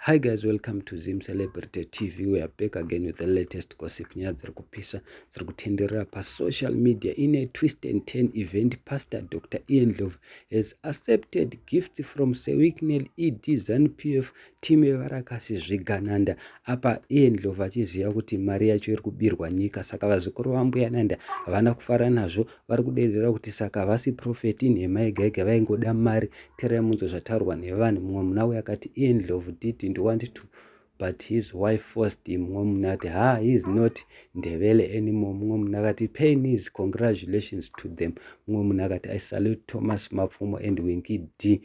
Hi guys, welcome to Zim Celebrity TV. We are back again with the latest gossip. Nyaya dziri kupisa dziri kutenderera pasocial media. In a twist and turn event, Pastor Dr. Ian Ndlovu has accepted gifts from Sir Wicknell ED ZANU-PF team yevarakasi zvigananda. Apa Ian Ndlovu achiziva kuti mari yacho iri kubirwa nyika, saka vazukuru vambuya Nanda havana kufara nazvo. Vari kudedzera kuti saka havasi prophet, inhema yega yega, vaingoda mari. Teererai munzwe zvataurwa nevanhu. Mumwe muna uyo akati Ian Ndlovu didn't want to, but his wife forced him. Mumwe munhu ati, "Ha, he is not Ndebele anymore." Mumwe munhu akati, "Pain is congratulations to them." Mumwe munhu akati, "I salute Thomas Mapfumo and Winky D.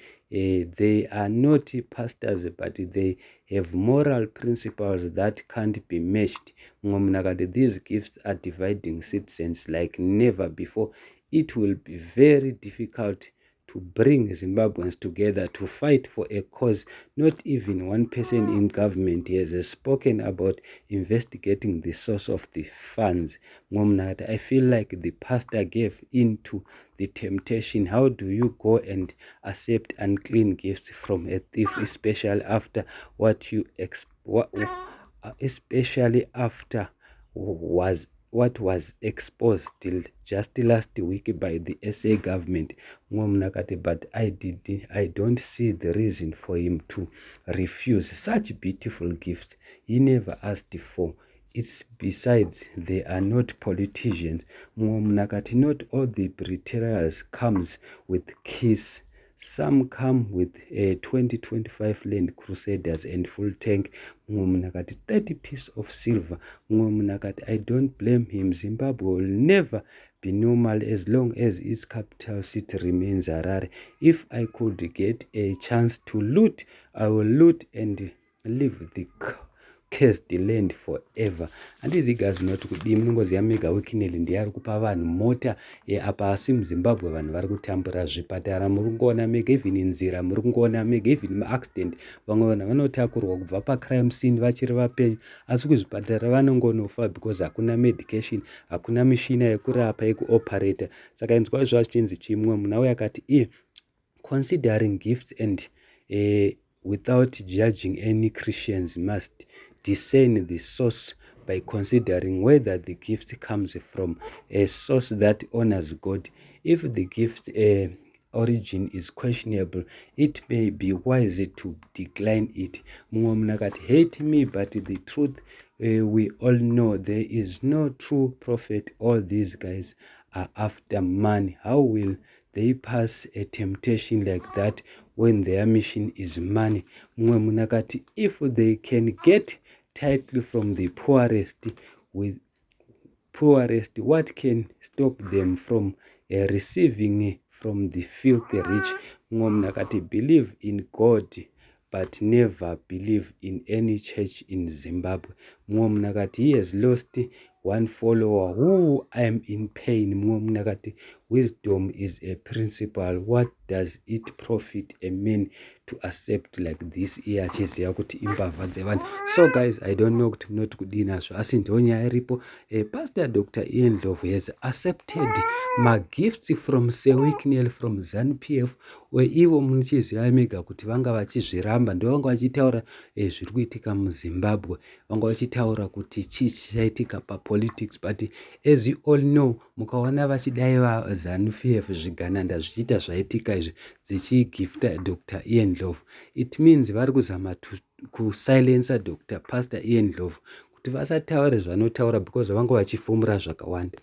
They are not pastors, but they have moral principles that can't be matched." Mumwe munhu akati, "These gifts are dividing citizens like never before. It will be very difficult to bring Zimbabweans together to fight for a cause. Not even one person in government has spoken about investigating the source of the funds." Mumwe, "I feel like the pastor gave in to the temptation. How do you go and accept unclean gifts from a thief, especially after what you what, especially after was what was exposed just last week by the SA government?" Mumwe munhu akati, "But I don't see the reason for him to refuse such beautiful gifts he never asked for. It's besides, they are not politicians." Mumwe munhu akati, "Not all the betrayals comes with kiss. Some come with a 2025 Land Crusaders and full tank." Mumwe munhu akati, "30 piece of silver." Mumwe munhu akati, "I don't blame him. Zimbabwe will never be normal as long as its capital city remains Harare. If I could get a chance to loot, I will loot and leave the cursed land forever." Handizi guys munoti kudii? Munongoziva mega. Wicknell ndiye ari kupa vanhu mota apa, asi muZimbabwe vanhu vari kutambura. Zvipatara muri kungoona mega, even nzira muri kungoona mega, even maaccident, vamwe vanhu vanotakurwa kubva pacrime scene vachiri vapenyu, asi kuzvipatara vanongonofa because hakuna medication, hakuna mishina yekurapa, yekuoperata. Saka inzwa zvachinzi chimwe muna uyo akati iye, "Considering gifts and without judging any, Christians must discern the source by considering whether the gift comes from a source that honors God. If the gift origin is questionable, it may be wise to decline it." Mumwe munhu akati, "Hate me, but the truth, we all know there is no true prophet. All these guys are after money. How will they pass a temptation like that when their mission is money?" Mumwe munhu akati, "If they can get title from the poorest with poorest, what can stop them from receiving from the filthy rich?" Mumwe munhu akati, "Believe in God but never believe in any church in Zimbabwe." Mumwe munhu akati, "He has lost one follower who am in pain." Mumwe munhu akati, "Wisdom is a principle. What does it profit a man to accept like this, iye achiziva kuti imbavha dzevanhu?" So guys, I don't know kuti munoti kudii nazvo, asi ndo nyaya iripo. Pastor Dr Ian Ndlovu has accepted magifts from Sir Wicknell, from ZANU PF. Ivo muchiziva mega kuti vanga vachizviramba, ndo vanga vachitaura zviri kuitika muZimbabwe, vanga vachitaura kuti chii chichaitika papolitics. But as you all know, mukaona vachidai vaZANU PF zvigananda zvichiita zvaitika izvi, dzichigifta Dr Ian Ndlovu, it means vari kuzama kusilensa Dr Pastor Ian Ndlovu kuti vasataure zvanotaura, because vanga vachifumura zvakawanda.